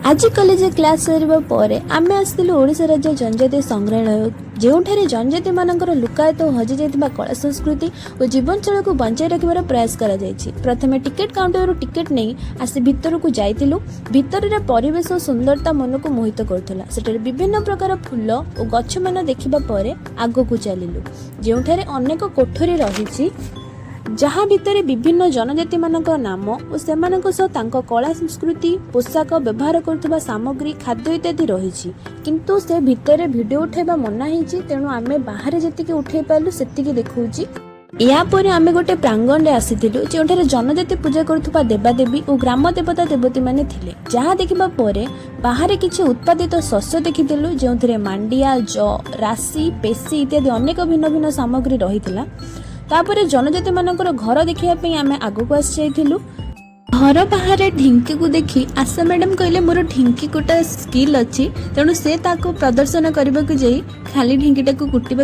ଆଜି college class ସରିବା ପରେ ଆମେ ଆସିଥିଲୁ ଓଡ଼ିଶା ରାଜ୍ୟ ଜନଜାତି ସଂଗ୍ରହାଳୟ, ଯେଉଁଠାରେ ଜନଜାତିମାନଙ୍କର ଲୁକାୟିତ ଓ ହଜିଯାଇଥିବା କଳା, ସଂସ୍କୃତି ଓ ଜୀବନଶୈଳୀକୁ ବଞ୍ଚାଇ ରଖିବାର ପ୍ରୟାସ କରାଯାଇଛି। ପ୍ରଥମେ ଟିକେଟ୍ କାଉଣ୍ଟରରୁ ଟିକେଟ୍ ନେଇ ଆସି ଭିତରକୁ ଯାଇଥିଲୁ। ଭିତରର ପରିବେଶ ଓ ସୁନ୍ଦରତା ମନକୁ ମୋହିତ କରୁଥିଲା। ସେଠାରେ ବିଭିନ୍ନ ପ୍ରକାର ଫୁଲ ଓ ଗଛମାନ ଦେଖିବା ପରେ ଆଗକୁ ଚାଲିଲୁ, ଯେଉଁଠାରେ ଅନେକ କୋଠରୀ ରହିଛି, ଯାହା ଭିତରେ ବିଭିନ୍ନ ଜନଜାତିମାନଙ୍କ ନାମ ଓ ସେମାନଙ୍କ ସହ ତାଙ୍କ କଳା, ସଂସ୍କୃତି, ପୋଷାକ, ବ୍ୟବହାର କରୁଥିବା ସାମଗ୍ରୀ, ଖାଦ୍ୟ ଇତ୍ୟାଦି ରହିଛି। କିନ୍ତୁ ସେ ଭିତରେ ଭିଡ଼ିଓ ଉଠାଇବା ମନା ହେଇଛି, ତେଣୁ ଆମେ ବାହାରେ ଯେତିକି ଉଠେଇ ପାରିଲୁ ସେତିକି ଦେଖାଉଛି। ଏହାପରେ ଆମେ ଗୋଟେ ପ୍ରାଙ୍ଗଣରେ ଆସିଥିଲୁ, ଯେଉଁଠାରେ ଜନଜାତି ପୂଜା କରୁଥିବା ଦେବାଦେବୀ ଓ ଗ୍ରାମ ଦେବତା ଦେବତୀମାନେ ଥିଲେ। ଯାହା ଦେଖିବା ପରେ ବାହାରେ କିଛି ଉତ୍ପାଦିତ ଶସ୍ୟ ଦେଖିଥିଲୁ, ଯେଉଁଥିରେ ମାଣ୍ଡିଆ, ଯଅ, ରାଶି, ପେଶି ଇତ୍ୟାଦି ଅନେକ ଭିନ୍ନ ଭିନ୍ନ ସାମଗ୍ରୀ ରହିଥିଲା। ତାପରେ ଜନଜାତିମାନଙ୍କର ଘର ଦେଖିବା ପାଇଁ ଆମେ ଆଗକୁ ଆସିଯାଇଥିଲୁ। ଘର ବାହାରେ ଢିଙ୍କିକୁ ଦେଖି ଆଶା ମ୍ୟାଡ଼ାମ କହିଲେ, "ମୋର ଢିଙ୍କି କୁଟା ସ୍କିଲ୍ ଅଛି।" ତେଣୁ ସେ ତାକୁ ପ୍ରଦର୍ଶନ କରିବାକୁ ଯାଇ ଖାଲି ଢିଙ୍କିଟାକୁ କୁଟିବା